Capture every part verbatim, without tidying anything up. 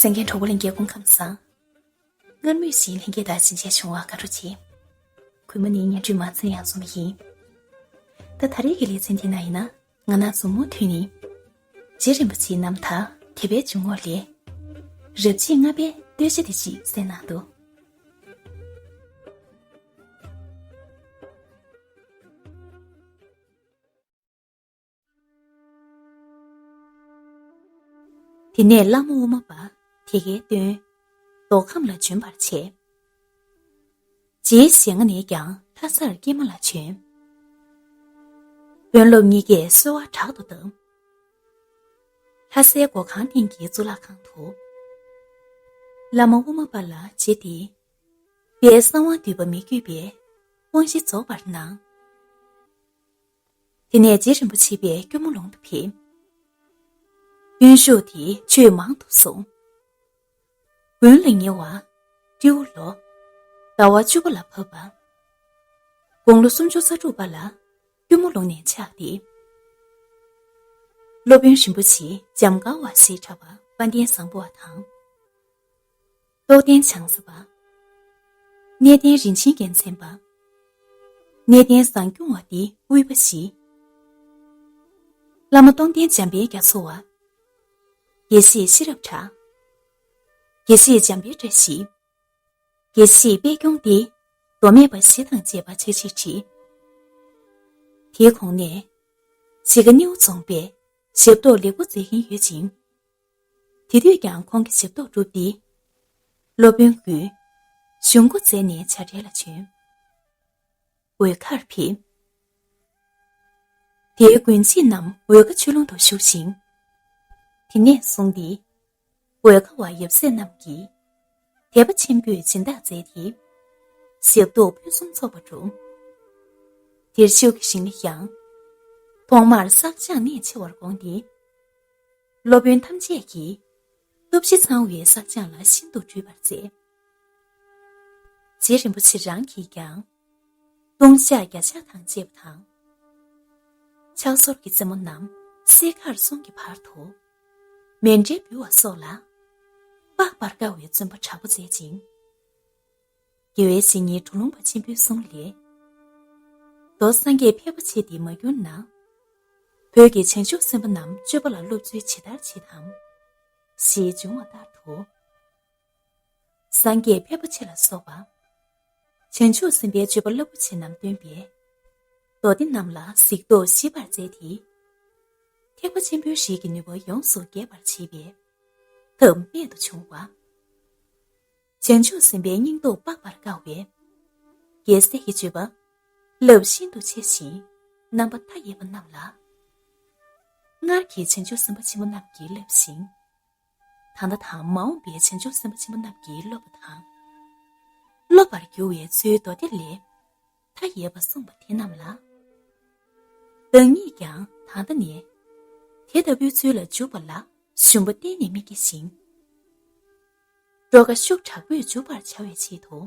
གསན་མཁན་གྲོགས་པོ་ལྷན་རྒྱས་སྐུ་ཁམས་བཟང་། སྔར་མུས་བཞིན་ལྷན་རྒྱས་དང་ཞལ་མཇལ་བྱུང་བ་དགའ་སྤྲོ་ཆེ། གུས་མོ་ནི་བརྙན་འཕྲིན་མ་བཙལ་ཡང་བཟོ་མི་ཡིན། ད་ད་རེས་ཀྱི་ལེ་ཚན་འདི་ན་ཡིན་ན། ང་ན་མཛུབ་མོ་མཐུད་ནས། རྗེ་རིན་པོ་ཆེའི་རྣམ་ཐར་དེབ་པའི་འཇུག་ངོགས་ལས། རབ་བྱེད་ལྔ་པའི་བསྟོད་ཆ་དེ་ཅིག་གསན་གནང་འདུག། དེ་ནས་བླ་མ་དབུ་མ་པ་དེ་གའི་སྟོན། མདོ་ཁམས་ལ་བྱོན་པར་བྱས། རྗེའི་ཞལ་སྔ་ནས་ཀྱང་ལྷ་སར་སྐྱེལ་མ་ལ་བྱོན། དཔོན་སློབ་གཉིས་ཀས་གསོལ་བ་དྲག་ཏུ་བཏབ། ལྷ་སའི་སྒོ་ཁང་སྟེང་གི་གཙུག་ལག་ཁང་དུ། བླ་མ་དབུ་མ་པ་ལ་རྗེ་དེས། དཔལ་གསང་བ་འདུས་པ་མི་བསྐྱོད་པའི་དབང་བཞི་རྫོགས་པར་གནང་། དེ་ནས་རྗེ་རིན་པོ་ཆེ་དཔལ་སྐྱོར་མོ་ལུང་དུ་ཕེབས། སྟོན་བཞུགས་དེ་ཆོས་མང་དུ་གསུངས། དགུན་ལ་ཉེ་བ་སྤྲེའུ་ལོ། ཟླ་བ་བཅུ་པ་ལ་བབས་པ། དགུང་ལོ་སུམ་ཅུ་རྩ་དྲུག་པ་ལ་སྐྱོར་མོ་ལུང་ནས་ཆགས་ཏེ། སློབ་དཔོན་རིན་པོ་ཆེ་འཇམ་དཀར་བ་ཞེས་གྲགས་པ་དཔལ་ལྡན་བཟང་པོ་བ་དང་། རྟོགས་ལྡན་བྱང་ས་པ། གནས་བརྟན་རིན་ཆེན་རྒྱལ་མཚན་པ། གནས་བརྟན་བཟང་སྐྱོང་བ་སྟེ་དབུས་པ་བཞི། བླ་མ་སྟོང་ལྡན་འཇམ་དཔལ་རྒྱ་མཚོ་བ། དགེ་བཤེས་ཤེས་རབ་གྲགས། དགེ་བཤེས་འཇམ་དཔལ་བཀྲ་ཤིས། དགེ་བཤེས་པད་སྐྱོང་སྟེ་མདོ་སྨད་པ་བཞི་དང་བཅས་པ་ཆ་ཆེར་བྲིས། དེའི་གོང་ནས་གཞིས་ཀ་རྙིའུ་རྫོང་པས་ཞབས་ཏོག་ལེགས་པོ་མཛད་ཀྱིན་ཡོད་ཅིང་། དེ་དུས་ཀྱང་ཁོང་གིས་ཞབས་ཏོག་བསྒྲུབས་ཏེ། སློབ་དཔོན་དགུས་གཞུང་སྒོ་མཛད་ནས་བྱ་བྲལ་ལ་བྱོན། འོལ་ཁར་ཕེབས། དེའི་དགོན་སྤྱི་རྣམས་འོལ་ཁ་ཆོས་ལུང་དུ་བཞུགས་ཤིང་། དེ་ནས་བཟུང་སྟེ། འོལ་ཁ་བ་ཡབ་སྲས་རྣམས་ཀྱིས་དད་པ་ཆེན་པོས་སྦྱིན་བདག་མཛད་དེ། ཞབས་ཏོག་ཕུན་སུམ་ཚོགས་པ་བསྒྲུབས། དེར་བཞུགས་ཀྱི་ཞིང་ལ་ཡང་། ཐོག་མར་བསགས་སྦྱང་གནད་ཆེ་བར་དགོངས་ཏེ། སློབ་དཔོན་ཐམས་ཅད་ཀྱིས་སྟོབས་བཞི་ཚང་བའི་བསགས་སྦྱང་ལ་ཤིན་ཏུ་སྤྲོས་པར་མཛད། རྗེ་རིན་པོ་ཆེ་རང་གིས་ཀྱང་ལྟུང་བཤགས་བརྒྱ་ཕྱག་དང་བཅས་པ་དང་། ཕྱག་སོར་གྱི་རྩེ་མོ་རྣམས་གསེར་མཁར་གསུམ་གྱི་བར་དུ་མཎྜལ་འབུལ་བ་སོགས་ལ་དཔག་པར་དཀའ་བའི་བརྩོན་པ་དྲག་པོ་མཛད་ཅིང་། དགེ་བའི་བཤེས་གཉེན་གྲུབ་ལུང་པ་ཆེན་པོའི་གསུང་ལས། མདོ་སངས་རྒྱས་ཕལ་པ་ཆེ་འདི་མ་གྱུར་ན། བོད་ཀྱི་བྱང་ཆུབ་སེམས་དཔའ་རྣམས་སྤྱོད་པ་ལ་སློབ་ཚུལ་ཇི་ལྟར་བྱེད་དམ། ཞེས་འབྱུང་བ་ལྟར་དུ། སངས་རྒྱས་ཕལ་པ་ཆེ་ལ་སོགས་པ། བྱང་ཆུབ་སེམས་དཔའི་སྤྱོད་པ་རླབས་པོ་ཆེ་རྣམས་སྟོན་པས། མདོ་སྡེ་རྣམས་ལ་གཟིགས་རྟོག་ཞིབ་པར་མཛད་དེ། ཐེག་པ་ཆེན་པོའི་རིགས་ཀྱི་ནུས་པ་ཡོངས་སུ་རྒྱས་པར་བྱེད་པའི་ཐབས་རྨད་དུ་བྱུང་བ། བྱང་ཆུབ་སེམས་དཔའི་སྙིང་སྟོབས་དཔག་པར་དཀའ་བའི་རྒྱལ་སྲས་ཀྱི་སྤྱོད་པ་རླབས་ཤིན་ཏུ་ཆེ་ཞིང་རྣམ་པ་མཐའ་ཡས་པ་རྣམས་ལ། སྔར་གྱི་བྱང་ཆུབ་སེམས་དཔའ་ཆེན་པོ་རྣམས་ཀྱིས་བསླབས་ཤིང་། ད་ལྟ་དང་མ་འོངས་པའི་བྱང་ཆུབ་སེམས་དཔའ་ཆེན་པོ་རྣམས་ཀྱིས་སློབ་པ་དང་། སློབ་པར་འགྱུར་བའི་ཚུལ་མདོ་སྡེ་ལས་མཐའ་ཡས་པ་གསུངས་པ་དེ་རྣམས་ལ། བདག་ཉིད་ཀྱང་ད་ལྟ་ནས་དེ་ལྟ་བུའི་ཚུལ་ལ་འཇུག་པ་ལ་ཞུམ་པ་གཏན་ནས་མི་བགྱི་ཞིང་། སྤྲོ་དགའ་ཤུགས་དྲག་པོས་འཇུག་པར་བྱ་བའི་ཆེད་དུ།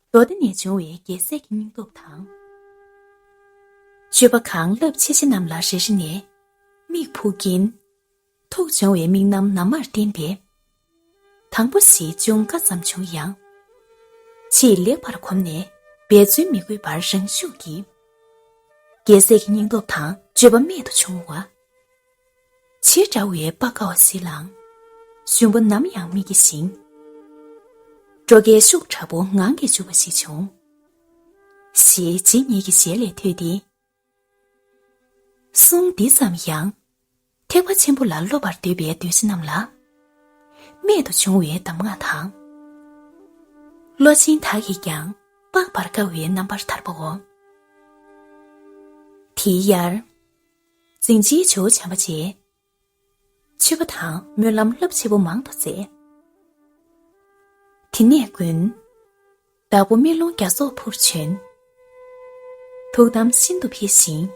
མདོ་སྡེ་ནས་འབྱུང་བའི་རྒྱལ་སྲས་ཀྱི་སྙིང་སྟོབས་དང་། སྤྱོད་པ་གང་རླབས་ཆེ་ཆེ་རྣམས་ལ་རེ་རེ་ནས་མིག་ཕུག་གིན། ཐུགས་བྱུང་བའི་དམིགས་རྣམ་ནམ་མར་བསྟན་པས། དང་པོ་ཞིག་ཅུང་དཀའ་ཙམ་བྱུང་ཡང་། ཆེས་ལེགས་པར་གོམས་ནས་འབད་བརྩོན་མི་དགོས་པར་རང་ཤུགས་ཀྱིས། རྒྱལ་སྲས་ཀྱི་སྙིང་སྟོབས་དང་སྤྱོད་པ་རྨད་དུ་བྱུང་བ། ཆེས་དྲག་པའི་དཔའ་དཀའ་བ་ཞིག་ལའང་ཞུམ་པ་ནམ་ཡང་མི་བགྱི་ཞིང་། སྤྲོ་དགའི་ཤུགས་དྲག་པོ་ངང་གིས་འཇུག་པ་ཞིག་བྱུང་། ཞེས་རྗེ་ཉིད་ཀྱི་ཞལ་ལས་ཐོས་ཏེ། གསུང་འདི་ཙམ་ཡང་། ཐེག་པ་ཆེན་པོ་ལ་སློབ་པར་འདོད་པའི་གདུལ་བྱ་རྣམས་ལ། རྨད་དུ་བྱུང་བའི་གདམས་ངག་དང་། བློ་ཆེན་དག་གིས་ཀྱང་དཔག་པར་དཀའ་བའི་རྣམ་པར་ཐར་པའོ། དེའི་ཡར། འཛིན་བྱེད་ཇོ་བོ་བྱམས་པ་རྗེས། མཆོད་པ་དང་སྨོན་ལམ་རླབས་ཆེ་པོ་མང་དུ་མཛད། དེ་ནས་དགུན། བདག་པོ་སྨན་ལུང་རྒྱ་མཚོར་འཕུར་བྱོན། ཐུགས་དམ་ཤིན་ཏུ་འཕེལ་ཞིང་།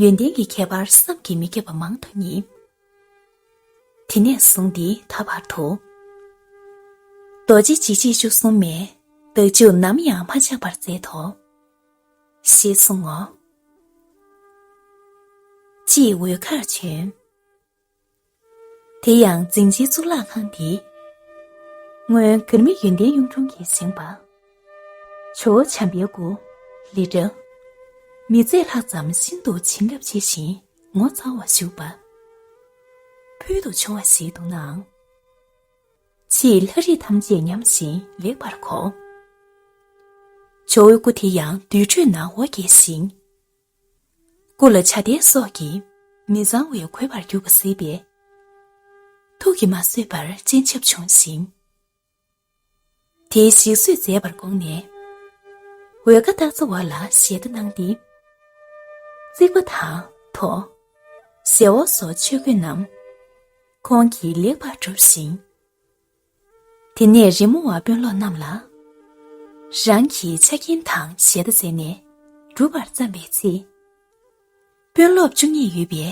ཡོན་ཏན་གྱི་ཁྱད་པར་བསམ་གྱིས་མི་ཁྱབ་པ་མང་དུ་རྙེད། དེ་ནས་བཟུང་སྟེ་ད་བར་དུ། རྡོ་རྗེ་འཇིགས་བྱེད་བཅུ་གསུམ་མའི་བདག་འཇུག་ནམ་ཡང་མ་ཆག་པར་མཛད་དོ། ཞེས་གསུང་ངོ་། ཅེས་འོལ་ཁར་བྱོན། དེ་ཡང་འཛིན་ཆེན་གཙུག་ལག་ཁང་འདི། སྔོན་གར་མེ་ཡོན་ཏན་གཡུང་དྲུང་གིས་བཞེངས་པ། ཇོ་བོ་བྱམས་པའི་སྐུ། ལི་སྒྲ། མི་མཛེས་ལྷག་ཙམ་ཤིན་ཏུ་བྱིན་རླབས་ཆེ་ཞིང་ངོ་མཚར་བར་བཞུགས་པ། ཕུལ་དུ་བྱུང་བ་ཞིག་འདུག་ནའང་། ཕྱིས་ལྷ་རིས་ཐམས་ཅད་ཉམས་ཤིང་ལེགས་པར་གོ། ཇོ་བོའི་སྐུ་དེ་ཡང་དུར་ཁྲོད་ན་འོ་བརྒྱལ་ཞིང་། སྐུ་ལ་བྱ་དལ་སོགས་ཀྱིས་མི་གཙང་བས་གོས་པར་གྱུར་པ་གཟིགས་པས། ཐུགས་ཀྱིས་མ་བཟོད་པར་སྤྱན་ཆབ་བྱུང་ཞིང་། དེའི་ཞིག་གསོས་མཛད་པར་དགོངས་ནས། འོལ་ཁ་སྟག་ཚང་བ་ལ་ཞལ་ཏ་གནང་སྟེ། རྩིག་པ་དང་ཐོ། ཞལ་འོ་སོགས་ཆོས་གོས་རྣམས་ཁོང་གིས་ལེགས་པར་བསྒྲུབས་ཤིང་། དེ་ནས་རི་མོ་བ་དཔོན་སློབ་རྣམས་ལ། རང་གི་ཕྱག་རྒྱན་དང་ཞལ་ཏ་མཛད་ནས་སྒྲུབ་པར་བརྩམས་པའི་ཚེ། དཔོན་སློབ་བཅུ་གཉིས་ཡོད་པའི་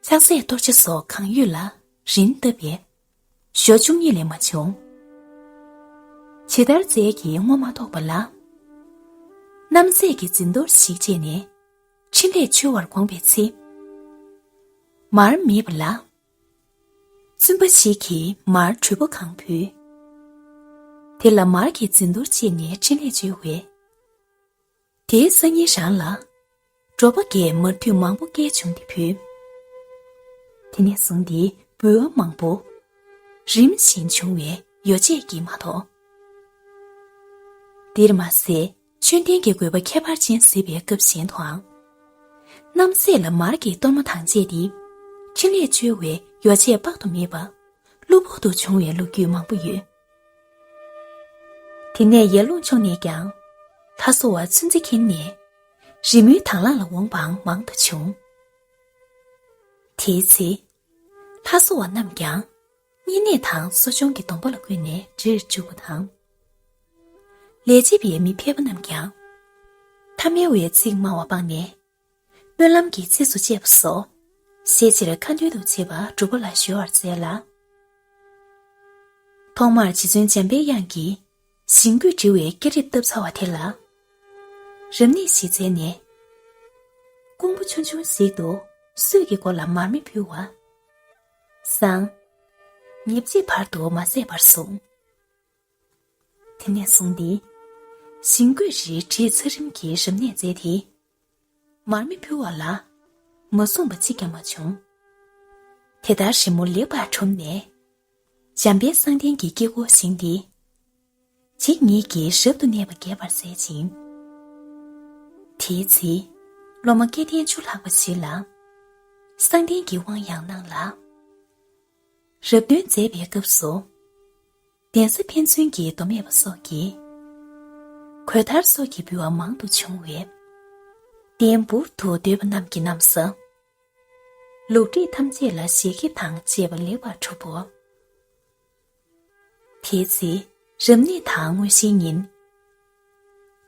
ཕྱག་རྫས་གཏོར་ཆ་སོགས་གང་ཡོད་ལ་རིན་བཏབ་པས་ཞོ་བཅུ་གཉིས་ལས་མ་བྱུང་། ཇི་ལྟར་རྫས་ཀྱིས་རྔོ་མ་ཐོགས་པ་ལ། རྣམ་སྲས་ཀྱི་འཛིན་གཏོར་ཞིག་བཅད་ནས་ཕྲིན་ལས་བཅོལ་བར་དགོངས་པའི་ཚེ། མར་མེད་པ་ལ། བཙུན་པ་ཞིག་གིས་མར་དྲོད་པོ་གང་ཕུལ། དེ་ལ་མར་གྱི་འཛིན་གཏོར་བཅད་ནས་ཕྲིན་ལས་བཅོལ་བས། དེའི་སང་ཉིན་རང་ལ། འབྲོག་པ་འགས་མར་ཐུད་མང་པོ་བསྐྱལ་བྱུང་སྟེ་ཕུལ། དེ་ནས་བཟུང་སྟེ་འབུལ་བ་མང་པོ། རིམ་བཞིན་བྱུང་བས་ཡོ་བྱད་ཀྱིས་མ་དོ། འདིར་མ་ཟད་མཆོད་རྟེན་གྱི་དགོས་པ་ཁྱད་པར་ཅན་གཟིགས་པའི་སྐབས་གཞན་དུའང་། རྣམ་སྲས་ལ་མར་གྱི་གཏོར་མ་དང་བཅས་ཏེ། ཕྲིན་ལས་བཅོལ་བའི་ཡོ་བྱད་དཔག་ཏུ་མེད་པ། བློ་ཕུག་ཏུ་བྱུང་བའི་ལོ་རྒྱུས་མང་པོ་ཡོད། དེ་ནས་ཡར་ཀླུང་ཕྱོགས་ནས་ཀྱང་། ལྷ་བཟོ་བ་ཚུན་ཚོད་མཁྱེན་ནས། རི་མོའི་དང་བླངས་ལ་འོངས་པའང་མང་དུ་བྱུང་། དེའི་ཚེ། ལྷ་བཟོ་བ་རྣམས་ཀྱང་། བསྙེན་གནས་དང་གསོ་སྦྱོང་གི་སྡོམ་པ་ལ་བཀོད་ནས་འདྲིར་འཇུག་པ་དང་། ལས་བྱེད་པའི་མི་ཕལ་པ་རྣམས་ཀྱང་། ཐ་མལ་བའི་ཚིག་སྨྲ་བ་སྤངས་ནས། སྨོན་ལམ་གྱི་ཚིགས་སུ་བཅད་པ་སོགས། ཤས་ཆེར་ཁ་འདོན་དུ་བྱེད་པ་སྒྲུབ་པ་ལ་གཞོལ་བར་མཛད་ལ། ཐོག་མར་རྗེ་བཙུན་འཇམ་པའི་དབྱངས་ཀྱིས་ཞིང་བཀོད་འབྲི་བའི་སྐྱ་རིབ་བཏབ་ཚར་བ་དེ་ལ། རབ་གནས་ཤིག་མཛད་ནས། ཀོང་བུ་ཆུང་ཆུང་ཞིག་ཏུ་སྲོད་ཀྱི་འགོ་ལ་མར་མེ་ཕུལ་བ། སང་། ཉིན་གཅིག་བར་དུ་མ་ཟད་པར་གསུངས། དེ་ནས་བཟུང་སྟེ། ཞིང་བཀོད་རིས་བྲིས་ཚར་རིམ་གྱིས་རབ་གནས་མཛད་དེ། མར་མེ་ཕུལ་བ་ལ། མ་གསུངས་པ་གཅིག་ཀྱང་མ་བྱུང་། དེ་ལྟར་རི་མོ་ལེགས་པར་གྲུབ་ནས། འཇམ་དཔལ་གསང་བརྟན་གྱི་དཀྱིལ་འཁོར་བཞེངས་ཏེ། རྗེ་ཉིད་ཀྱིས་ཞབ་ཏུ་གནས་པ་རྒྱས་པར་མཛད་ཅིང་། དེའི་ཚེ། སློབ་མ་སྐལ་ལྡན་བཅུ་ལྷག་པ་ཞིག་ལ། གསང་བརྟན་གྱི་དབང་ཡང་གནང་ལ། རབ་སྟོན་མཛད་པའི་སྐབས་སུ། གདན་ས་ཕན་ཚུན་གྱི་མདོ་སྨད་པ་སོགས་ཀྱིས། གོས་དར་སོགས་ཀྱི་འབུལ་བ་མང་དུ་བྱུང་བས། རྟེན་འབུར་དུ་སྡོད་པ་རྣམས་ཀྱི་ན་བཟའ། ལུགས་བྲིས་ཐམས་ཅད་ལ་ཞལ་ཁེབས་དང་བཅས་པ་ལེགས་པར་གྲུབ་བོ། དེའི་ཚེ་རབ་གནས་དང་དངོས་གཞིའི་ཉིན།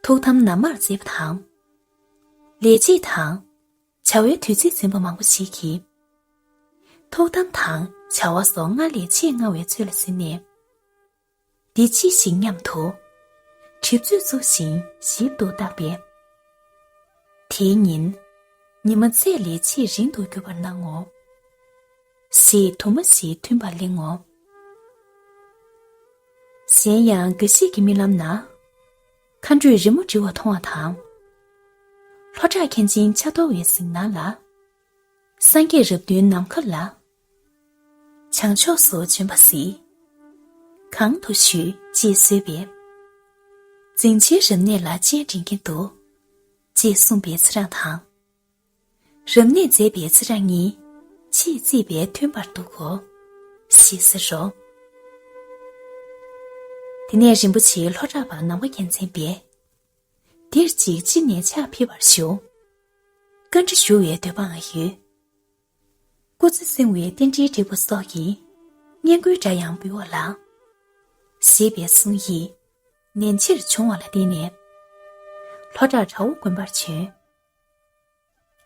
ཐུགས་དམ་ནམ་མར་མཛད་པ་དང་། ལས་བྱེད་དང་། བྱ་བའི་དུས་ཚིགས་འཛིན་པ་མང་པོ་ཞིག་གིས། ཐུགས་དམ་དང་བྱ་བ་སོགས་སྔར་ལས་ཆེས་སྔ་བའི་ཚོད་ལ་ཟིན་ནས། འདི་ཅི་ཞིག་སྙམ་དུ། གྲིབ་ཚོད་བཙུགས་ཤིང་ཞིབ་ཏུ་བརྟག་པས། དེའི་ཉིན། ཉི་མ་ཚད་ལས་ཆེས་རིང་དུ་གྱུར་པར་སྣང་ངོ་། ཞེས་དུ་མ་ཞིག་ཐོན་པར་གླེང་ངོ་། གཞན་ཡང་དགའ་བཞིའི་རྨི་ལམ་ན། མཁའ་འགྲོས་རི་མོ་འབྲི་བ་མཐོང་བ་དང་། ལྷོ་བྲག་མཁན་ཆེན་ཕྱག་རྡོར་བའི་གཟིགས་སྣང་ལ། སངས་རྒྱས་རབ་བདུན་ནམ་མཁའ་ལ། བྱང་ཕྱོགས་སུ་བྱོན་པ་གཟིགས། གང་དུ་བཞུད་ཅེས་གསོལ་བས། རྫིང་ཕྱིའི་རབ་གནས་ལ་སྤྱན་འདྲེན་གྱིན་འདུག་ཅེས་གསུངས་པའི་ཚེ་རང་དང་། རབ་གནས་མཛད་པའི་ཚེ་རང་གཉིས་ཆེས་བརྩིས་པས་མཐུན་པར་འདུག་གོ། ཞེས་ཟེར་རོ། དེ་ནས་རིན་པོ་ཆེ་ལྷོ་བྲག་པ་ནམ་མཁའ་རྒྱལ་མཚན་པས། འདིར་ཅིག་ཅི་ནས་ཕྱག་ཕེབས་པར་ཞུ། བཀའ་འདྲི་ཞུ་བའི་འདོད་པའང་ཡོད། སྐུ་ཚེ་བསྲིང་བའི་རྟེན་འབྲེལ་འགྲིག་པ་སོགས་ཀྱི་བསྙེན་བཀུར་འདྲ་ཡང་འབུལ་བ་ལ། ཞེས་པའི་གསུང་ཡིས་ནན་ཆེར་བྱུང་བ་ལ་བརྟེན་ནས། ལྷོ་བྲག་བྲག་འོག་དགོན་པར་བྱོན།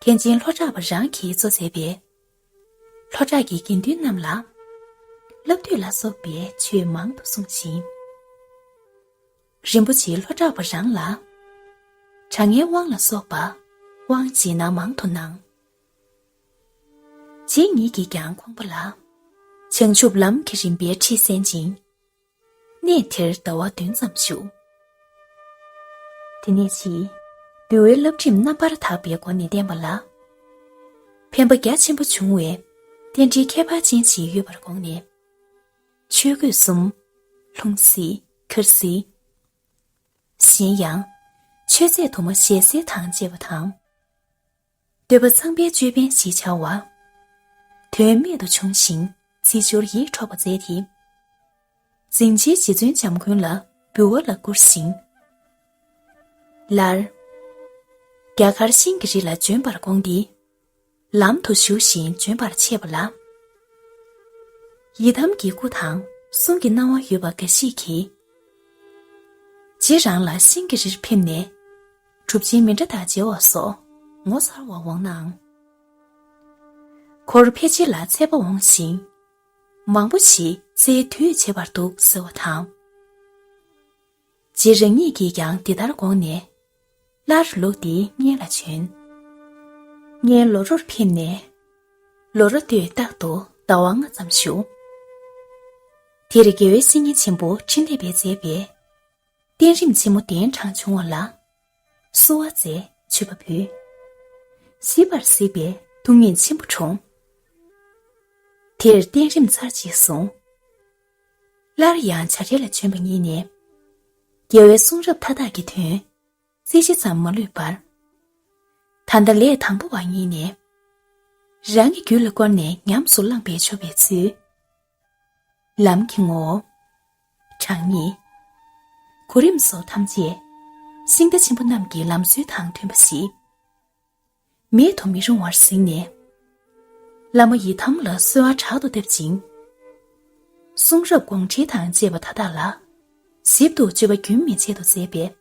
མཁན་ཆེན་ལྷོ་བྲག་པ་རང་གིས་གཙོ་མཛད་པའི་ལྷོ་བྲག་གི་དགེ་འདུན་རྣམས་ལ་བསླབ་བཏུས་ལ་སོགས་པའི་ཆོས་མང་དུ་གསུངས་ཤིང་། རིན་པོ་ཆེ་ལྷོ་བྲག་པ་རང་ལ་དྲང་ངེས་དབང་ལ་སོགས་པ་དབང་རྗེས་གནང་མང་དུ་གནང་། རྗེ་ཉིད་ཀྱིས་ཀྱང་ཁོང་པ་ལ་ བྱང་ཆུབ་ལམ་གྱི་རིམ་པའི་ཁྲིད་གསན་ཅིང་། གནས་དེར་ཟླ་བ་བདུན་ཙམ་བཞུགས། དེ་ནས་ཕྱིས། འདུལ་བའི་བསླབ་ཁྲིམས་རྣམ་པར་དག་པའི་སྒོ་ནས་བསྟན་པ་ལ། ཕན་པ་རྒྱ་ཆེན་པོ་བྱུང་བའི་རྟེན་འབྲེལ་ཁྱད་པར་ཅན་ཞིག་ཡོད་པར་དགོངས་ནས། ཆོས་གོས་གསུམ། ལྷུང་བཟེད། འཁར་བཟེད། གཞན་ཡང་། མཆོད་རྫས་དུ་མ་ཞལ་ཟས་དང་བཅས་པ་དང་། འདོད་པ་ཚངས་པའི་ཅོད་པན་ཞེས་བྱ་བ། དོན་རྨད་དུ་བྱུང་ཞིང་རྩིས་སྦྱོར་ཡིད་འཕྲོག་པ་མཛད་དེ། འཛིན་བྱའི་རྗེ་བཙུན་འཇམ་མགོན་ལ་འབུལ་བ་ལ་བསྐུར་ཞིང་། སླར། རྒྱ་གར་ཤིང་གི་རི་ལ་བྱོན་པར་དགོངས་ཏེ། ལམ་དུ་ཞུགས་ཤིང་བྱོན་པར་ཆས་པ་ལ། ཡི་དམ་གྱི་སྐུ་དང་གསུང་གི་སྣང་བ་ཡོད་པ་འགའ་ཞིག་གིས། རྗེ་རང་ལ་ཤིང་གི་རིར་ཕེབས་ནས། གྲུབ་ཆེན་མི་འདྲ་དང་མཇལ་བ་སོགས་ངོ་མཚར་བ་འོང་ནའང་། འཁོར་ཕལ་ཆེར་ལ་འཚེར་པ་འོང་ཞིང་། མང་པོ་ཞིག་འཚེར་དུས་བྱེད་པར་འདུག་ཟེར་བ་དང་། རྗེ་རང་ཉིད་ཀྱིས་ཀྱང་འདི་ལྟར་དགོངས་ནས། སླར་ལུགས་འདིའི་སྔོན་ལ་བྱོན། སྔོན་ལོ་རོར་ཕེབས་ནས། ལོ་ར་སྟོད་རྟག་ཏུ་ཟླ་བ་ལྔ་ཙམ་བཞུགས། དེར་རྒྱལ་བའི་བཤེས་གཉེན་ཆེན་པོ་འཕྲིན་ལས་པས་མཛད་པའི་བསྟན་རིམ་ཆེན་མོ་གདན་དྲངས་བྱུང་བ་ལ། བསུ་བ་མཛད་མཆོད་པ་ཕུལ། ཞིབ་པར་གཟིགས་པས་སྡུག་བསྔལ་ཆེན་པོ་འཁྲུངས། དེར་བསྟན་རིམ་ཚར་གཅིག་བཟུང་། སླར་ཡང་བྱ་བྲལ་ལ་བྱོན་པ་ཉིད་ནས། རྒྱལ་བའི་གསུང་རབ་མཐའ་དག་གི་དོན། རྩིས་གཞི་ཙམ་མ་ལུས་པར། ད་ལྟ་ལས་དང་པོ་བ་ཉིད་ནས། རང་གི་རྒྱུད་ལ་བསྐོར་ནས་ཉམས་སུ་བླངས་པས་ཆོག་པའི་ཚུལ། ལམ་གྱི་ངོ་བོ། གྲངས་ངེས། གོ་རིམ་སོགས་ཐམས་ཅད། ཤིང་རྟ་ཆེན་པོ་རྣམས་ཀྱི་ལམ་སྲོལ་དང་མཐུན་པ་ཞིག་མེད་དུ་མི་རུང་བར་གཟིགས་ནས། བླ་མ་ཡི་དམ་ལ་གསོལ་བ་དྲག་ཏུ་བཏབ་ཅིང་། གསུང་རབ་དགོངས་འགྲེལ་དང་བཅས་པ་མཐའ་དག་ལ། ཞིབ་ཏུ་དཔྱོད་པ་རྒྱུན་མི་ཆད་དུ་མཛད་པས།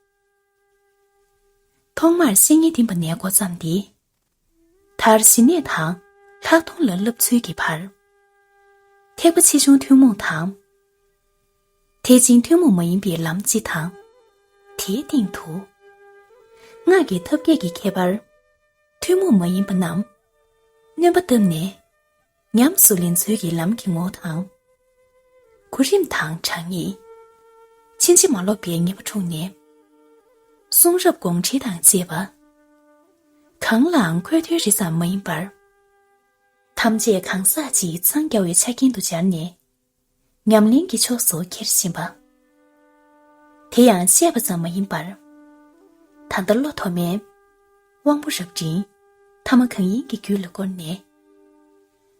ཐོག་མར་བཤེས་གཉེན་འདེམས་པ་ནས་འགོ་བརྩམས་ཏེ། མཐར་ཞི་གནས་དང་ལྷག་མཐོང་ལ་བསླབ་ཚུལ་གྱི་བར། ཐེག་པ་ཆེ་ཆུང་ཐུན་མོང་དང་། ཐེག་ཆེན་ཐུན་མོང་མ་ཡིན་པའི་ལམ་སྤྱི་དང་། དེའི་སྟེང་དུ། སྔགས་ཀྱི་ཐབས་མཁས་ཀྱི་ཁྱད་པར། ཐུན་མོང་མ་ཡིན་པ་རྣམས། སྣོན་པ་བཏབ་ནས། ཉམས་སུ་ལེན་ཚུལ་གྱི་ལམ་གྱི་ངོ་བོ་དང་། གོ་རིམ་དང་གྲངས་ངེས། ཕྱིན་ཅི་མ་ལོག་པའི་ངེས་པ་འཁྲུངས་ནས། གསུང་རབ་དགོངས་འགྲེལ་དང་བཅས་པ། གང་ལའང་འཁོད་དོན་རེ་ཙམ་མ་ཡིན་པར། ཐམས་ཅད་གང་ཟག་གཅིག་འཚང་རྒྱ་བའི་ཆ་རྐྱེན་དུ་སྦྱར་ནས། ཉམས་ལེན་གྱི་ཕྱོགས་སུ་འཁྱེར་བཞིན་པ། དེ་ཡང་བཤད་པ་ཙམ་མ་ཡིན་པར། ད་ལྟ་བློ་མཐོ་དམན། དབང་པོ་རབ་འབྲིང་། ཐ་མ་གང་ཡིན་གྱི་རྒྱུད་ལ་བསྐོར་ནས།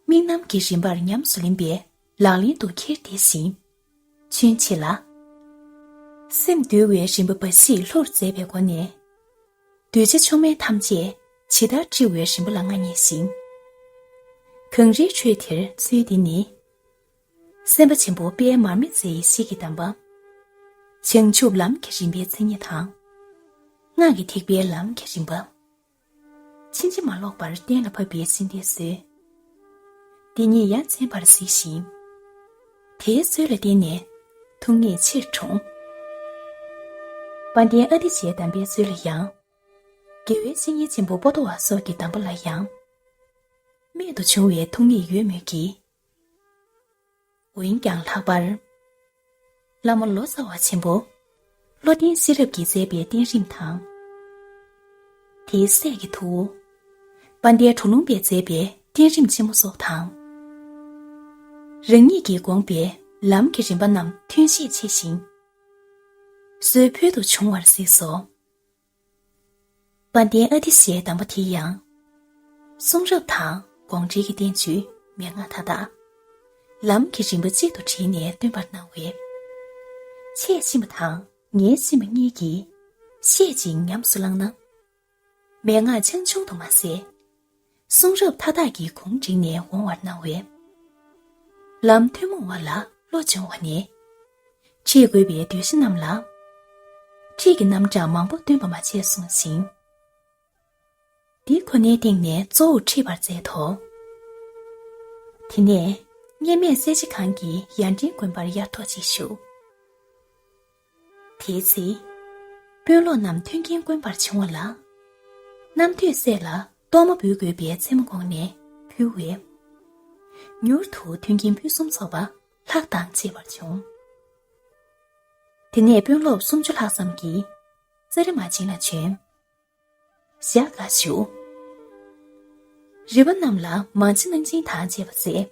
དམིགས་རྣམ་གྱི་རིམ་པར་ཉམས་སུ་ལེན་པའི་ལག་ལེན་དུ་འཁྱེར་བསྡད་ཤིང་། ཆོས་བྱེད་ལ། སེམས་འདུལ་བའི་རིམ་པ་འབའ་ཞིག་ལྷུར་མཛད་པའི་སྒོ་ནས། གདུལ་བྱ་མཆོག་དམན་ཐམས་ཅད་ཇི་ལྟར་སྒྲིལ་བའི་རིམ་པ་ལ་མངའ་བརྙེས་ཤིང་། གངས་རིའི་ཁྲོད་དེར་ཚུལ་འདི་ནི། སེམས་དཔའ་ཆེན་པོ་དཔལ་མར་མེ་མཛད་ཡེ་ཤེས་ཀྱི་གདམས་པ། བྱང་ཆུབ་ལམ་གྱི་རིམ་པའི་མཚན་ཉིད་དང་། སྔགས་ཀྱི་ཐེག་པའི་ལམ་གྱི་རིམ་པ། ཕྱིན་ཅི་མ་ལོག་པར་གཏན་ལ་ཕབ་པའི་ཤིང་རྟའི་སྲོལ། འདི་ཉིད་ཡ་མཚན་པར་གཟིགས་ཤིང་། དེའི་སྲོལ་ལ་བརྟེན་ནས་ཐུགས་ངེས་ཆེར་འཁྲུངས། དཔལ་ལྡན་ཨ་ཏི་ཤའི་གདམས་པའི་སྲོལ་ལ་ཡང་། རྒྱལ་བའི་བཤེས་གཉེན་ཆེན་པོ་པོ་ཏོ་བ་སོགས་ཀྱི་གདམས་པ་ལ་ཡང་། རྨད་དུ་བྱུང་བའི་ཐུགས་ངེས་ཡོད་མོད་ཀྱི། འོན་ཀྱང་ལྷག་པར། བླ་མ་ལོ་ཙཱ་བ་ཆེན་པོ། བློ་ལྡན་ཤེས་རབ་ཀྱིས་མཛད་པའི་བསྟན་རིམ་དང་། དེའི་སྲས་ཀྱི་ཐུ་བོ། དཔལ་ལྡན་གྲུ་ལུང་པས་མཛད་པའི་བསྟན་རིམ་ཆེན་མོ་སོགས་དང་། རང་ཉིད་ཀྱིས་དགོངས་པའི་ལམ་གྱི་རིམ་པ་རྣམས་ཐོན་ཤས་ཆེ་ཞིང་། སྲོལ་ཕུལ་དུ་བྱུང་བར་གཟིགས་སོ། དཔལ་ལྡན་ཨ་ཏི་ཤའི་གདམས་པ་དེ་ཡང་། གསུང་རབ་དང་དགོངས་འགྲེལ་གྱི་བསྟན་བཅོས་མན་ངག་མཐའ་དག་ལམ་གྱི་རིམ་པ་གཅིག་ཏུ་དྲིལ་ནས་སྟོན་པར་གནང་བས། འཆད་ཤེས་པ་དང་ཉན་ཤེས་པ་གཉིས་ཀྱིས་ཤེས་ཅིང་ཉམས་སུ་བླངས་ན། མན་ངག་ཆུང་ཆུང་དུ་མ་ཟད། གསུང་རབ་མཐའ་དག་གི་གུང་བསྒྲིགས་ནས་འོང་བར་གནང་བས། ལམ་ཐུན་མོང་བ་ལ་བློ་སྦྱོང་བ་ནས། ཁྲིད་དགོས་པའི་གདུལ་བྱ་རྣམས་ལ། ཁྲིད་ཀྱི་རྣམ་གྲངས་མང་པོ་སྟོན་པ་མ་བྱས་གསུངས་ཤིང་། འདི་ཁོ་ནའི་སྟེང་ནས་གཙོ་བོར་ཁྲིད་པར་མཛད་དོ། དེ་ནས་མཉམ་མེད་སྲས་བཅས་གང་གིས་ཡར་འདྲེན་དགོན་པར་དབྱར་ཐོག་ཅེས་ཞུ། དེའི་ཚེ། དཔོན་སློབ་རྣམས་མཐུན་རྐྱེན་དཀོན་པར་བྱུང་བ་ལ། གནམ་དུས་སྲས་ལ་གཏོར་མ་འབུལ་དགོས་པའི་མཚན་མོ་དགོངས་ནས་ཕུལ་བས། མྱུར་དུ་མཐུན་རྐྱེན་ཕུན་སུམ་ཚོགས་པ་ལྷག་དང་བཅས་པར་བྱུང་། དེ་ནས་དཔོན་སློབ་སུམ་ཅུ་ལྷག་ཙམ་གྱིས་ཙཱ་རི་མ་བྱན་ལ་བྱོན། ཞལ་དཀར་ཞུ། རི་པ་རྣམས་ལ་མང་ཆེ་གནང་སྦྱིན་དང་བཅས་པ་མཛད།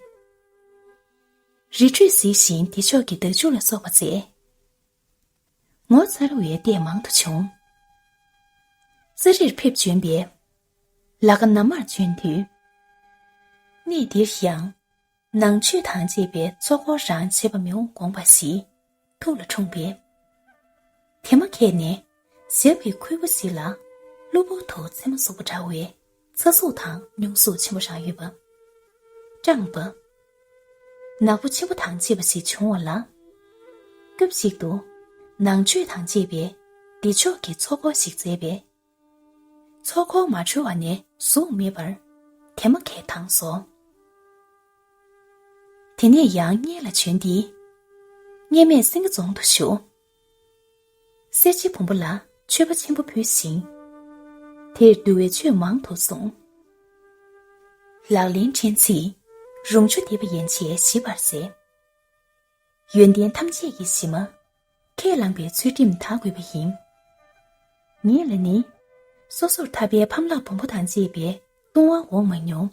རི་ཁྲོད་གཟིགས་ཤིང་བདེ་མཆོག་གི་བདག་འཇུག་ལ་སོགས་པ་མཛད། ངོ་མཚར་བའི་ལྟས་མང་དུ་བྱུང་། ཙཱ་རིར་ཕེབས་བྱོན་པས། ལ་ཁ་ན་མར་བྱོན་དུས། གནས་འདིར་ཡང་། ནང་མཆོད་དང་བཅས་པའི་ཚོགས་འཁོར་རང་བྱེད་པ་མི་འོང་དགོངས་པ་ཞིག་ཐུགས་ལ་འཁྲུངས་པས། དེ་མ་ཁད་ནས་ཞབས་ཀྱི་ཁུད་པ་ཞིག་ལ་གློ་བུར་དུ་མཚན་མ་ཟུག་པ་འདྲ་བའི་ཚ་ཟུག་དང་མྱོང་ཟུག་ཆེན་པོ་རང་ཡོད་པ། སྐྲངས་པ། ནག་པོ་ཆེན་པོ་དང་བཅས་པ་ཞིག་བྱུང་བ་ལ། སྐབས་ཤིག་ཏུ་ནང་མཆོད་དང་བཅས་པའི་བདེ་མཆོག་གི་ཚོགས་འཁོར་ཞིག་མཛད་པས། ཚོགས་འཁོར་མ་གྲོལ་བ་ནས་གཟུགས་མེད་པར་དེ་མ་ཁད་དྭངས་སོ། དེ་ནས་ཡང་སྔོན་ལ་བྱོན་ཏེ། སྔོན་མེད་སེང་གེ་རྫོང་དུ་བཞུགས། གསེར་ཕྱེ་བུམ་པ་ལ་མཆོད་པ་ཆེན་པོ་ཕུལ་ཞིང་། དེར་འདུལ་བའི་ཆོས་མང་དུ་གསུངས། ལག་ལེན་ཕྲན་ཚེགས་རུང་ཆུ་འདེབས་པ་ཡན་ཆད་ཞིབ་པར་མཛད། ཡོན་ཏན་ཐམས་ཅད་ཀྱི་གཞི་མ། ཁས་བླངས་པའི་ཚུལ་ཁྲིམས་དག་དགོས་པ་ཡིན། ངེད་ལ་ནི། སོ་སོར་ཐར་པའི་ཕམ་ལག་བུམ་པ་དང་བཅས་པའི་ལྟུང་བ་འོང་མ་མྱོང་།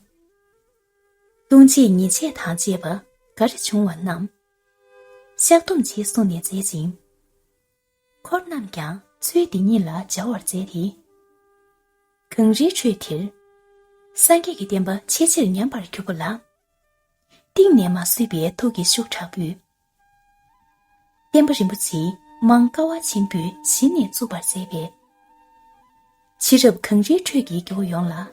ལྟུང་བྱེད་ཉེས་བྱས་དང་བཅས་པ་ག་རེ་བྱུང་བ་རྣམས། བཤགས་སྡོམ་བྱེད་གསུངས་ནས་མཛད་ཅིང་། འཁོར་རྣམས་ཀྱང་ཚུལ་འདི་ཉིད་ལ་སྦྱར་བར་མཛད་དེ། གངས་རིའི་ཁྲོད་དེར། སངས་རྒྱས་ཀྱི་བསྟན་པ་ཆེས་ཆེར་ཉམས་པར་གྱུར་པ་ལ། གཏིང་ནས་མ་བཟོད་པའི་ཐུགས་ཀྱི་ཤུགས་དྲག་པོས། བསྟན་པ་རིན་པོ་ཆེ་མང་ཀ་བ་ཆེན་པོས་གཞི་ནས་བཙུགས་པར་མཛད་པས། ཕྱི་རབས་གངས་རིའི་ཁྲོད་ཀྱི་སྐྱེ་བོ་ཡོངས་ལ།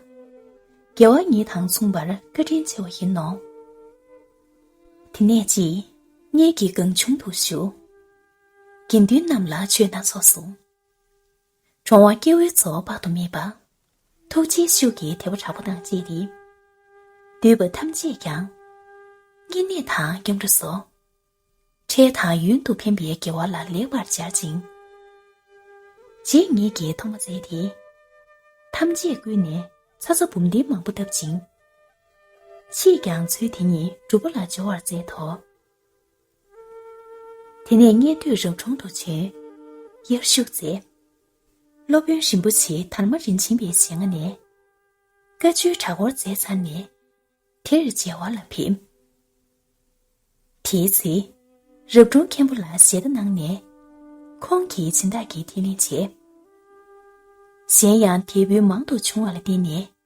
དགེ་བ་ཉིད་དང་མཚུངས་པར་བཀའ་དྲིན་ཆེ་བ་ཡིན་ནོ། དེ་ནས་ཅི། ངེད་ཀྱི་གང་བྱུང་དུ་བཞུགས། དགེ་འདུན་རྣམས་ལ་ཆོས་སྣ་ཚོགས་གསུངས། གྲོང་བ་སྐྱེ་བོའི་ཚོགས་དཔག་ཏུ་མེད་པ། ཐུགས་རྗེའི་ཤུགས་ཀྱིས་དད་པ་དྲག་པོ་དང་བཅས་ཏེ། འདུས་པ་ཐམས་ཅད་ཀྱང་། བསྙེན་གནས་དང་སྐྱབས་འགྲོ་སོགས། འཕྲལ་དང་ཡུན་དུ་ཕན་པའི་དགེ་བ་ལ་ལེགས་པར་སྦྱར་ཅིང་། རྗེ་ཉིད་ཀྱིས་ཐོག་མ་མཛད་དེ། ཐམས་ཅད་བསྐུལ་ནས་ཚ་ཚ་འབུམ་སྡེ་མང་པོ་བཏབ་ཅིང་། ཕྱིས་ཀྱང་ཚུལ་དེ་ཉིད་སྒྲུབ་པ་ལ་སྦྱོར་བར་མཛད་དོ། དེ་ནས་མངལ་སྟོད་རབ་གྲོང་དུ་བྱོན། དབྱར་བཞུགས་མཛད། སློབ་དཔོན་རིན་པོ་ཆེ་དར་མ་རིན་ཆེན་པའི་ཞལ་སྔ་ནས། བཀའ་ཆོས་གྲྭ་སྐོར་མཛད་ཚར་ནས། དེར་མཇལ་བ་ལ་ཕེབས། དེའི་ཚེ། རབ་གྲོང་མཁན་པོ་ལ་ཞལ་ཏ་གནང་ནས། ཁོང་གིས་སྦྱིན་བདག་གི་ཐིག་ལེ་བྱས། གཞན་ཡང་དད་འབུལ་མང་དུ་བྱུང་བ་ལ་བརྟེན་ནས།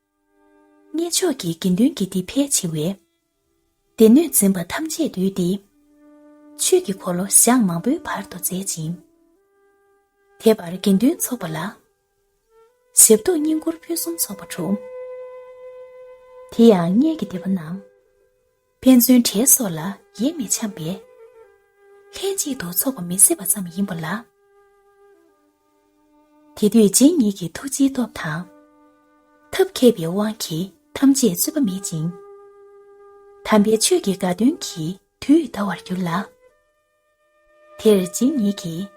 མངལ་ཆོག་གི་དགེ་འདུན་གྱི་སྡེ་ཕལ་ཆེ་བས། སྡེ་སྣོད་འཛིན་པ་ཐམས་ཅད་འདུས་ཏེ། ཆོས་ཀྱི་འཁོར་ལོ་ཞག་མང་པོའི་བར་དུ་མཛད་ཅིང་། དེ་བར་དགེ་འདུན་ཚོགས་པ་ལ། ཞབས་ཏོག་བསྙེན་བཀུར་ཕུན་སུམ་ཚོགས་པ་གྲུབ། དེ་ཡང་མངལ་གྱི་སྡེ་པ་རྣམས། ཕན་ཚུན་བྲེལ་སོགས་ལ་ཡིད་མི་འཆམ་པས། ལྷན་ཅིག་ཏུ་ཚོགས་པ་མི་སྲིད་པ་ཙམ་ཡིན་པ་ལ། དེ་དུས་རྗེ་ཉིད་ཀྱི་ཐུགས་རྗེའི་སྟོབས་དང་། ཐབས་མཁས་པའི་དབང་གིས་ཐམས་ཅད་རྩོད་པ་མེད་ཅིང་། དམ་པའི་ཆོས་ཀྱི་དགའ་སྟོན་གྱི་དུས་འདའ་བར་གྱུར་ལ། དེར་རྗེ་ཉིད་ཀྱིས་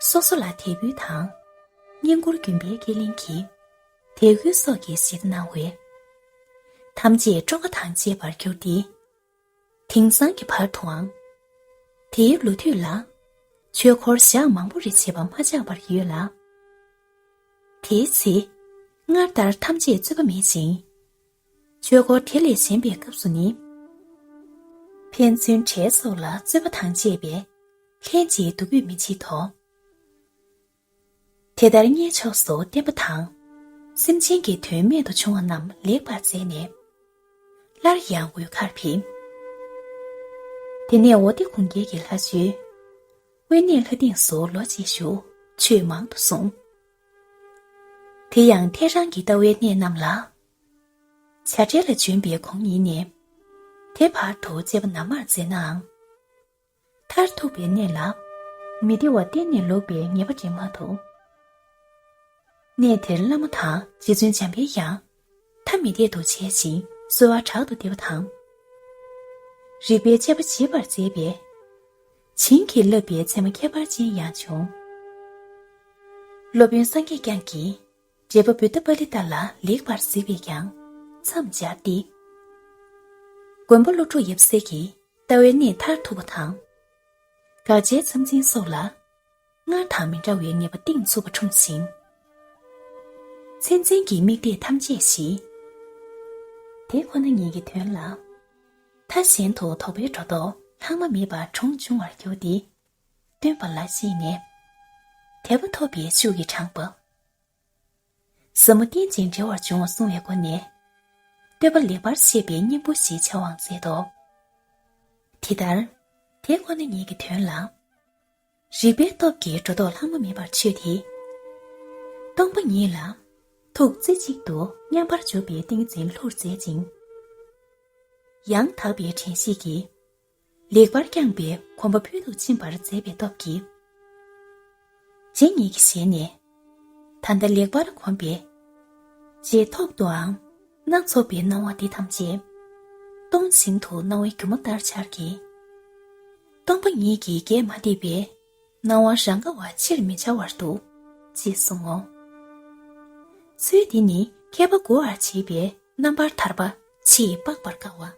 སོ་སོ་ལ་དད་འབུལ་དང་། བསྙེན་བཀུར་དགོན་པའི་སྐྱེས་གླིང་གིས་དད་གུས་སོགས་ཀྱི་ཞལ་ཏ་གནང་བས། ཐམས་ཅད་སྤྲོ་དགའ་དང་བཅས་པར་གྱུར་ཏེ། དེང་སང་གི་བར་དུའང་། དེའི་ལོ་དུས་ལ་ཆོས་འཁོར་ཞག་མང་པོ་རེ་བྱེད་པ་མ་ཆག་པར་ཡོད་ལ། དེའི་ཚེ་སྔར་ལྟར་ཐམས་ཅད་རྩོད་པ་མེད་ཅིང་། ཆོས་འཁོར་དེ་ལས་གཞན་པའི་སྐབས་སུ་ནི། ཕན་ཚུན་བྲེལ་སོགས་ལ་རྩོད་པ་དང་བཅས་པས་ལྷན་ཅིག་འདུ་འགོད་མི་བྱེད་དོ། དེ་ལྟར་མངལ་ཕྱོགས་སུ་བསྟན་པ་དང་། སེམས་ཅན་གྱི་དོན་རྨད་དུ་བྱུང་བ་རྣམས་ལེགས་པར་མཛད་ནས། སླར་ཡང་འོལ་ཁར་ཕེབས། དེ་ནས་འོ་དེ་གུང་རྒྱལ་གྱི་ལྷ་ཆོས། དབེན་གནས་ལྷ་སྡིངས་སུ་ལོ་གཅིག་བཞུགས། ཆོས་མང་དུ་གསུངས། དེ་ཡང་ཐེག་རང་གི་ལྟ་བའི་གནས་རྣམས་ལ། བྱ་བྲལ་ལ་བྱོན་པའི་གོང་ཡིན་ནས། དེ་བར་དུ་དཔྱད་པ་ནར་མར་མཛད་ནའང་། མཐར་ཐུག་པའི་གནས་ལ། མི་བདེ་བ་གཏན་ནས་ལོག་པའི་ངེས་པ་འདྲེན་མ་ཐུབ། གནས་དེར་བླ་མ་དང་རྗེ་བཙུན་འཇམ་པའི་དབྱངས། ཐ་མི་དད་དུ་བྱས་ཤིང་གསོལ་བ་དྲག་ཏུ་འདེབས་པ་དང་། རིག་པའི་དཔྱད་པ་བྱེད་པར་མཛད་པས། བྱིན་གྱིས་བརླབས་པའི་ཚད་མ་ཁྱད་པར་ཅན་ཡང་བྱུང་། སློབ་དཔོན་སངས་རྒྱས་བསྐྱངས་ཀྱིས། འགྲེལ་པ་བུདྡྷ་པཱ་ལི་ཏ་ལ་ལེགས་པར་གཟིགས་པས་ཀྱང་མཚམས་སྦྱར་ཏེ། མགོན་པོ་ཀླུ་སྒྲུབ་ཡབ་སྲས་ཀྱིས་ལྟ་བའི་གནས་མཐར་ཐུག་པ་དང་། དགག་བྱའི་མཚམས་འཛིན་སོགས་ལ། སྔར་དང་མི་འདྲ་བའི་ངེས་པ་གཏིང་ཚུགས་པ་འཁྲུངས་ཤིང་། མཚན་འཛིན་གྱི་དམིགས་གཏད་ཐམས་ཅད་ཞི། དེ་ཁོ་ན་ཉིད་ཀྱི་དོན་ལ། མཐའ་གཞན་དུ་དོགས་པའི་སྒྲོ་འདོགས་ལྷག་མ་མེད་པར་གྲོང་འབྱུང་བར་འགྱུར་ཏེ། སྟོན་པ་ལ་གཤེགས་ནས། དད་པ་ཐོབ་པའི་ཤུགས་ཀྱིས་དྲངས་པ། ཟབ་མོ་རྟེན་ཅིང་འབྲེལ་བར་འབྱུང་བ་གསུང་བའི་སྒོ་ནས། བསྟོད་པ་ལེགས་པར་བཤད་པའི་སྙིང་པོ་ཞེས་བྱ་བའང་མཛད་དོ། དེ་ལྟར། དེ་ཁོ་ན་ཉིད་ཀྱི་དོན་ལ། རིགས་པའི་སྟོབས་ཀྱིས་སྒྲོ་འདོགས་ལྷག་མ་མེད་པར་ཆོད་དེ། སྟོང་པ་ཉིད་ལ། ཐུགས་རྩེ་གཅིག་ཏུ་མཉམ་པར་འཇོག་པའི་ཏིང་འཛིན་ལྷུར་མཛད་ཅིང་། ཡང་དག་པའི་དྲན་ཤེས་ཀྱིས། ལེགས་པར་བསྐྱངས་པའི་གོམ་པ་ཕུལ་དུ་ཕྱིན་པར་མཛད་པའི་སྟོབས་ཀྱིས། རྗེ་ཉིད་ཀྱི་ཞལ་ནས། ད་ལྟ་ལེགས་པར་གོམས་པའི། རྗེས་ཐོག་ཏུའང་། སྣ་ཚོགས་པའི་སྣང་བ་འདི་ཐམས་ཅད། སྟོང་ཞིང་དུ་སྣང་བའི་སྒྱུ་མ་ལྟར་འཆར་གྱི། སྟོང་པ་ཉིད་ཀྱིས་རྒྱས་མ་འདེབས་པའི། སྣང་བ་རང་ག་བ་ཕྱིར་མི་འཆར་བར་འདུག་ཅེས་གསུང་ངོ་། ཚུལ་འདི་ནི་མཁས་པ་མགུ་བར་བྱེད་པའི་རྣམ་པར་ཐར་པ་ཕྱིས་དཔག་པར་དཀའ་བ།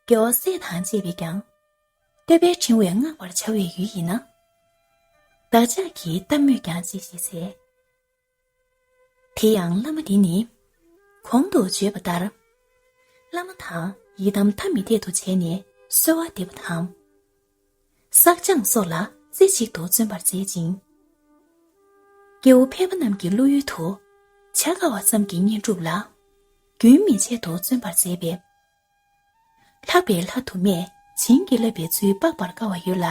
རྒྱལ་བ་སྲས་དང་བཅས་པས་ཀྱང་། བསྟོད་པའི་ཕྲེང་བས་བསྔགས་པར་བྱ་བའི་ཡུལ་ཡིན་ན། བདག་ཅག་གི་གཏམ་སྨྲོས་ཀྱང་ཅི་ཞིག་ཟེར། དེ་ཡང་བླ་མ་འདི་ནི། གོང་དུ་བརྗོད་པ་ལྟར། བླ་མ་དང་ཡི་དམ་ཐ་མི་དད་དུ་བྱས་ནས་གསོལ་བ་འདེབས་པ་དང་། བསགས་སྦྱང་སོགས་ལ་རྩེ་གཅིག་ཏུ་བརྩོན་པར་མཛད་ཅིང་། སྐྱེ་བོ་ཕལ་པ་རྣམས་ཀྱི་བློ་ཡུལ་དུ། བྱ་དཀའ་བ་ཙམ་གྱི་བསྙེན་སྒྲུབ་ལ། རྒྱུན་མི་ཆད་དུ་བརྩོན་པར་མཛད་པས། ལྷག་པའི་ལྷ་དུ་མས་བྱིན་གྱིས་བརླབས་པའི་ཚུལ་དཔག་པར་དཀའ་བ་ཡོད་ལ།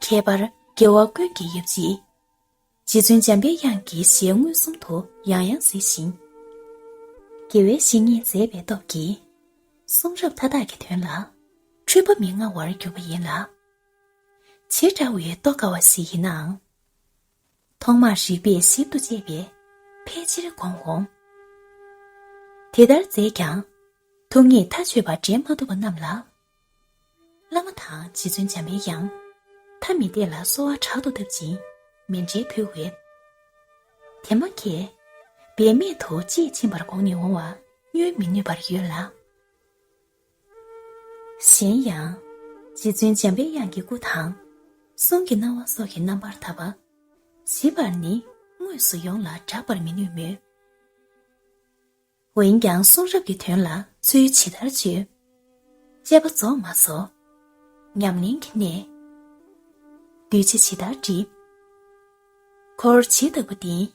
ཁྱད་པར་རྒྱལ་བ་ཀུན་གྱི་ཡབ་རྗེ། རྗེ་བཙུན་འཇམ་པའི་དབྱངས་ཀྱི་ཞལ་མངོན་སུམ་དུ་ཡང་ཡང་གཟིགས་ཤིང་། དགེ་བའི་བཤེས་གཉེན་མཛད་པའི་སྟོབས་ཀྱིས། གསུང་རབ་མཐའ་དག་གི་དོན་ལ། འཁྲུལ་པ་མི་མངའ་བར་གྱུར་པ་ཡིན་ལ། བྱེ་བྲག་པའི་རྟོགས་དཀའ་བ་ཞིག་ཡིན་ནའང་། ཐོག་མར་རིགས་པས་ཞིབ་ཏུ་དཔྱད་པས་ཕལ་ཆེར་དགོངས་འོང་། དེ་ལྟར་མཛད་ཀྱང་། ཐུགས་ཉིད་མཐའ་ཆོད་པ་འདྲེན་མ་ཐུབ་པ་རྣམས་ལ། བླ་མ་དང་རྗེ་བཙུན་འཇམ་པའི་དབྱངས། ཐ་མི་དད་ལ་གསོལ་བ་དྲག་ཏུ་བཏབ་ཅིང་མཎྜལ་ཕུལ་བས། དེ་མ་ཁྱེད། འབད་མེད་དུ་ཅིས་ཕྱིན་པར་དགོངས་ནས་འོང་བ་བསྙོན་མི་ནུས་པར་ཡོད་ལ། གཞན་ཡང་། རྗེ་བཙུན་འཇམ་པའི་དབྱངས་ཀྱི་སྐུ་དང་། གསུང་གི་སྣང་བ་སོགས་ཀྱི་རྣམ་པར་ཐར་པ། ཞིབ་པར་ནི་དངོས་སུ་ཡོངས་ལ་བསྒྲག་པར་མི་ནུས་མོད། འོན་ཀྱང་གསུང་རབ་ཀྱི་དོན་ལ་ཚུལ་ཇི་ལྟར་བརྗོད། དཔྱད་པ་རྫོགས་མ་སོང་། ཉམས་ལེན་གྱི་གནས། གདུལ་བྱ་ཇི་ལྟར་བསྒྲིབས། འཁོར་ཇི་ལྟ་བུ་བསྟེན།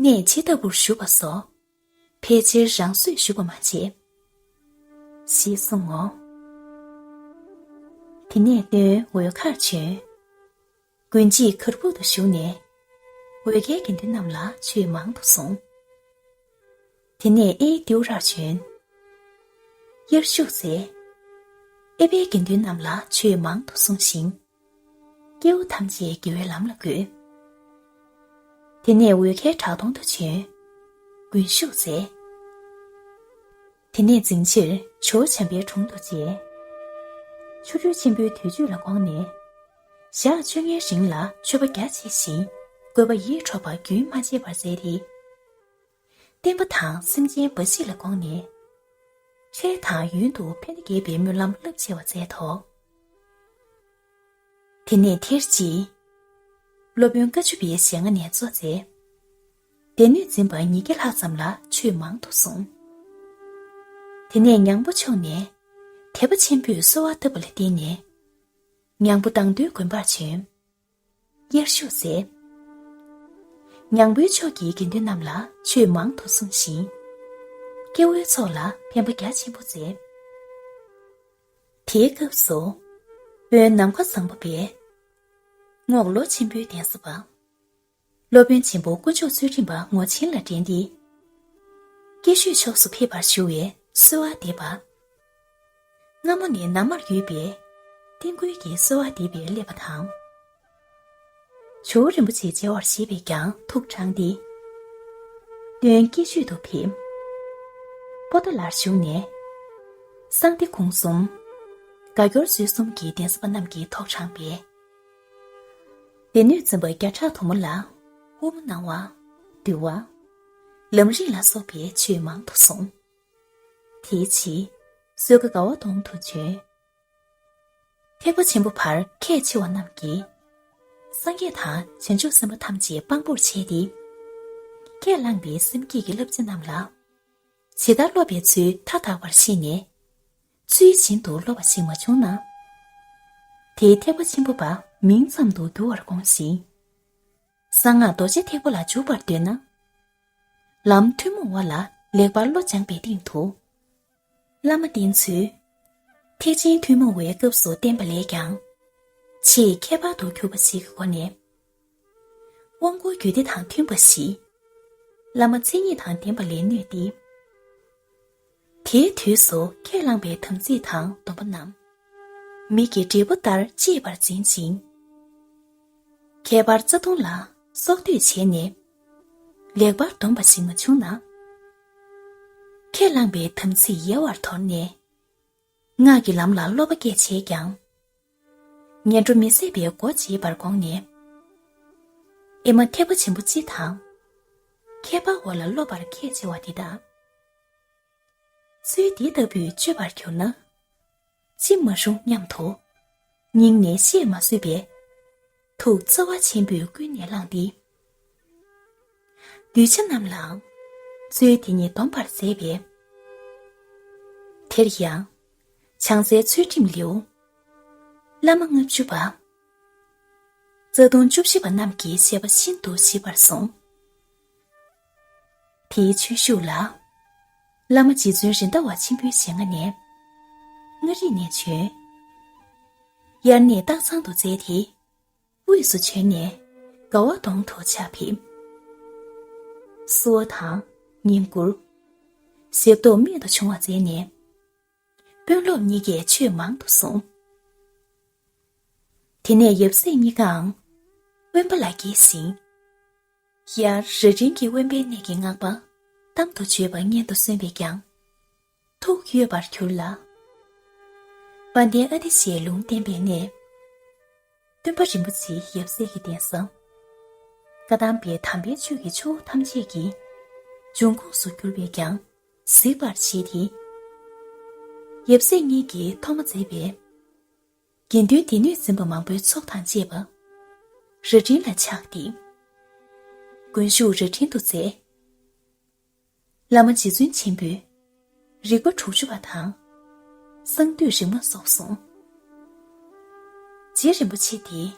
གནས་ཇི་ལྟ་བུར་བཞུགས་པ་སོགས། ཕལ་ཆེར་རང་བཟོས་ཞུ་བ་མ་བྱས། ཞེས་གསུང་ངོ་། དེ་ནས་སྟོན་འོལ་ཁར་བྱོན། དགུན་དཔྱིད་གར་སྦུག་ཏུ་བཞུགས་ནས། འོལ་ཁའི་དགེ་འདུན་རྣམས་ལ་ཆོས་མང་དུ་གསུངས། དེ་ནས་ཨེ་ཡི་ཏིའུ་རར་བྱོན། དབྱར་བཞུགས་མཛད། ཨེ་ཡི་དགེ་འདུན་རྣམས་ལ་ཆོས་མང་དུ་གསུངས་ཤིང་། སྐྱེ་བོ་ཐམས་ཅད་དགེ་བའི་ལམ་ལ་བཀོད། དེ་ནས་འོལ་ཁའི་བྲག་དོང་དུ་བྱོན། དགུན་བཞུགས་མཛད། དེ་ནས་འཛིན་ཕྱིར་ཇོ་བོ་འཇམ་པའི་དྲུང་དུ་མཇལ། ཆོ་འཕྲུལ་ཆེན་པོའི་དུས་ཚོད་ལ་དགོངས་ནས། ཞག་བཅོ་ལྔའི་རིང་ལ་མཆོད་པ་རྒྱ་ཆེ་ཞིང་བཀོད་པ་ཡིད་འཕྲོག་པ་རྒྱུན་མ་ཆད་པར་མཛད་དེ། བསྟན་པ་དང་སེམས་ཅན་འབའ་ཞིག་ལ་དགོངས་ནས། འཕྲལ་དང་ཡུན་དུ་ཕན་བདེ་རྒྱས་པའི་སྨོན་ལམ་རླབས་ཆེ་བ་མཛད་དོ། དེ་ནས་ཐེར་གཅིག་སློབ་དཔོན་བཀའ་བཅུ་པའི་ཞལ་སྔ་ནས་གཙོ་མཛད། སྡེ་སྣོད་འཛིན་པ་ཉིས་བརྒྱ་ལྷག་ཙམ་ལ་ཆོས་མང་དུ་གསུངས། དེ་ནས་ཉང་པོ་ཕྱོགས་ནས་དད་པ་ཆེན་པོས་གསོལ་བ་བཏབ་པ་ལ་བརྟེན་ནས། ཉང་པོ་དང་མདོའི་དགོན་པར་བྱོན། དབྱར་བཞུགས་མཛད། ཉང་པོའི་ཕྱོགས་ཀྱི་དགེ་འདུན་རྣམས་ལ་ཆོས་མང་དུ་གསུངས་ཤིང་། སྐྱེ་བོའི་ཚོགས་ལ་ཕན་པ་རྒྱ་ཆེན་པོ་མཛད། དེའི་སྐབས་སུ། དཔོན་ནམ་མཁའ་བཟང་པོ་པས། རྔོག་ལོ་ཆེན་པོའི་གདན་ས་པ། སློབ་དཔོན་ཆེན་པོ་དཀོན་མཆོག་ཚུལ་ཁྲིམས་པ་ངོར་ཆེན་ལ་འདྲེན་ཏེ། སྐྱིད་ཤོད་ཕྱོགས་སུ་ཕེབས་པར་ཞུ་བའི་གསོལ་བ་འདེབས་པ། སྔ་མོ་ནས་ན་མར་ཡོད་པའི་རྟེན་སྐུལ་གྱི་གསོལ་བ་འདེབས་པའི་སླད་པ་དང་། ཇོ་བོ་རིན་པོ་ཆེ་མཇལ་བར་ཞེས་པས་ཀྱང་ཐུགས་དྲངས་ཏེ། སྟོན་སྐྱིད་ཤོད་དུ་ཕེབས། པོ་ཏཱ་ལར་བཞུགས་ནས། གསང་བདེ་གུང་གསུམ། དགའ་སྐྱོར་ཚུལ་གསུམ་གྱི་གདན་ས་པ་རྣམས་ཀྱིས་ཐོག་དྲངས་པས། སྡེ་སྣོད་འཛིན་པ་བརྒྱ་ཕྲག་དུ་མ་ལ་དབུ་མ་སྣང་བ། འདུལ་བ། ལམ་རིམ་ལ་སོགས་པའི་ཆོས་མང་དུ་གསུངས། དེའི་ཕྱིར། གསོལ་ཁ་དགའ་བ་གདོང་དུ་བྱོན། ཐེག་པ་ཆེན་པོ་བར་ཁས་འཆེ་བ་རྣམས་ཀྱིས། སངས་རྒྱས་དང་བྱང་ཆུབ་སེམས་དཔའ་ཐམས་ཅད་དཔང་པོར་བྱས་ཏེ། ཁས་བླངས་པའི་སེམས་བསྐྱེད་ཀྱི་བསླབ་བྱ་རྣམས་ལ། ཇི་ལྟར་སློབ་པའི་ཚུལ་མཐའ་དག་པར་ཤེས་ནས། ཚུལ་བཞིན་དུ་སློབ་པ་ཞིག་མ་བྱུང་ན། དེའི་ཐེག་པ་ཆེན་པོ་པ་མིང་ཙམ་དུ་འགྱུར་བར་དགོངས་ཤིང་། གསང་སྔགས་རྡོ་རྗེ་ཐེག་པ་ལ་འཇུག་པར་འདོད་ན། ལམ་ཐུན་མོང་བ་ལ་ལེགས་པར་བློ་སྦྱངས་པའི་སྟེང་དུ། བླ་མ་བསྟེན་ཚུལ། ཐེག་ཆེན་ཐུན་མོང་བའི་སྐབས་སུ་བསྟན་པ་ལས་ཀྱང་། ཆེས་ཁྱད་པར་དུ་གྱུར་པ་ཞིག་གི་སྒོ་ནས། དབང་བསྐུར་རྒྱུད་སྡེ་དང་མཐུན་པ་ཞིག་བླ་མ་མཚན་ཉིད་དང་ལྡན་པ་ལས་མནོས་ཏེ། དེའི་དུས་སུ་ཁས་བླངས་པའི་དམ་ཚིག་དང་སྡོམ་པ་རྣམས། མིག་གི་འབྲས་བུ་ལྟར་གཅེས་པར་འཛིན་ཅིང་། ཁྱད་པར་རྩ་ལྟུང་ལ་སྲོག་གཏོད་བྱས་ནས། ལེགས་པར་སྡོམ་པ་ཞིག་མ་བྱུང་ན། ཁས་བླངས་པའི་དམ་ཚིག་ཡལ་བར་དོར་ནས། སྔགས་ཀྱི་ལམ་ལ་སློབ་པ་སྐྱེས་བྱས་ཀྱང་། ངན་འགྲོ་མི་བཟད་པའི་སྒོ་འབྱེད་པར་དགོངས་ནས། ཨེ་མ་ཐེག་པ་ཆེན་པོ་སྤྱི་དང་། ཁྱད་པར་བ་ལ་སློབ་པར་ཁས་འཆེ་བ་འདི་དག་ཚུལ་འདི་ལྟ་བུས་སྤྱོད་པར་གྱུར་ན། ཅི་མ་རུང་སྙམ་དུ། སྙིང་ནས་བཤད་མ་བཟོད་པས། ཐུགས་རྩ་བ་ཆེན་པོས་ཀུན་ནས་བསླངས་ཏེ། གདུལ་བྱ་རྣམས་ལའང་ཚུལ་དེ་ཉིད་སྡོམ་པར་མཛད་པས། དེར་ཡང་། བྱང་རྩེའི་ཚུལ་ཁྲིམས་ལེའུ། བླ་མ་ལྔ་བཅུ་པ། རྩ་ལྟུང་བཅུ་བཞི་པ་རྣམས་ཀྱི་བཤད་པ་ཤིན་ཏུ་ཞིབ་པར་གསུངས། དེའི་ཆོས་ཞུགས་ལ། བླ་མ་རྗེ་བཙུན་རེད་མདའ་བ་ཆེན་པོའི་ཞལ་སྔ་ནས། མངའ་རིས་ནས་བྱོན། དབྱར་གནས་སྟག་ཚང་དུ་མཛད་དེ། དབུས་སུ་བྱོན་ནས་དགའ་བ་གདོང་དུ་ཕྱག་ཕེབས། བསུ་བ་དང་བསྙེན་བཀུར། ཞབས་ཏོག་རྨད་དུ་བྱུང་བ་མཛད་ནས། དཔོན་སློབ་གཉིས་ཀས་ཆོས་མང་དུ་གསུངས། དེ་ནས་ཡབ་སྲས་གཉིས་ཀའང་དབེན་པ་ལ་དགྱེས་ཤིང་། ཡར་རྭ་སྒྲེང་གི་དབེན་པའི་གནས་ཀྱི་སྔགས་པ་གཏམ་དུ་བརྗོད་པ་སྙན་དུ་གསོན་པས་ཀྱང་། ཐུགས་གཡོས་པར་གྱུར་ལ། དཔལ་ལྡན་ཨ་ཏི་ཤའི་ལུང་བསྟན་པའི་གནས། སྟོན་པ་རིན་པོ་ཆེ་ཡབ་སྲས་ཀྱི་གདན་ས། བཀའ་གདམས་པའི་དམ་པའི་ཆོས་ཀྱི་ཆུ་བོ་ཐམས་ཅད་ཀྱི་འབྱུང་ཁུངས་སུ་གྱུར་པས་ཀྱང་གཟིགས་པར་བྱེད་དེ། ཡབ་སྲས་གཉིས་ཀྱིས་ཐོག་མ་མཛད་པའི་དགེ་འདུན་སྡེ་སྣོད་འཛིན་པ་མང་པོའི་ཚོགས་དང་བཅས་པ་རྭ་སྒྲེང་ལ་ཆགས་ཏེ། དགོན་བཞུགས་རྭ་སྒྲེང་དུ་མཛད། བླ་མ་རྗེ་བཙུན་ཆེན་པོས་རིག་པ་དྲུག་ཅུ་པ་དང་། གསང་འདུས་རིག་མ་སོགས་གསུངས། རྗེ་རིན་པོ་ཆེ་དེས་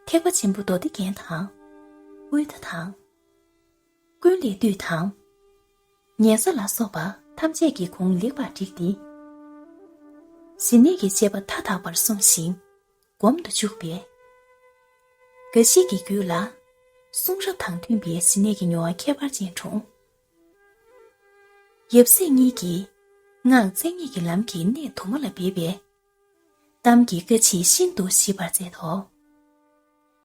ཐེག་པ་ཆེན་པོ་མདོ་སྡེ་རྒྱན་དང་། དབུས་མཐའ་དང་། ཀུན་ལེགས་བཏུས་དང་། ཉན་ས་ལ་སོགས་པ་ཐམས་ཅད་ཀྱི་གུང་ལེགས་པར་བསྒྲིགས་ཏེ། ཞི་གནས་ཀྱི་བཅས་པ་མཐའ་དག་པར་གསུངས་ཤིང་། སྒོམ་དུ་བཅུག་པས། འགའ་ཞིག་གི་རྒྱུད་ལ། གསུང་རབ་དང་མཐུན་པའི་ཞི་གནས་ཀྱི་མྱོང་བ་ཁྱད་པར་ཅན་འཁྲུངས། ཡབ་སྲས་གཉིས་ཀྱིས་སྔགས་མཚན་ཉིད་ཀྱི་ལམ་གྱི་གནད་དུ་མ་ལ་འབེབས་པའི་གཏམ་གྱི་བཀའ་ཆོས་ཤིན་ཏུ་ཞིབ་པར་མཛད་དོ།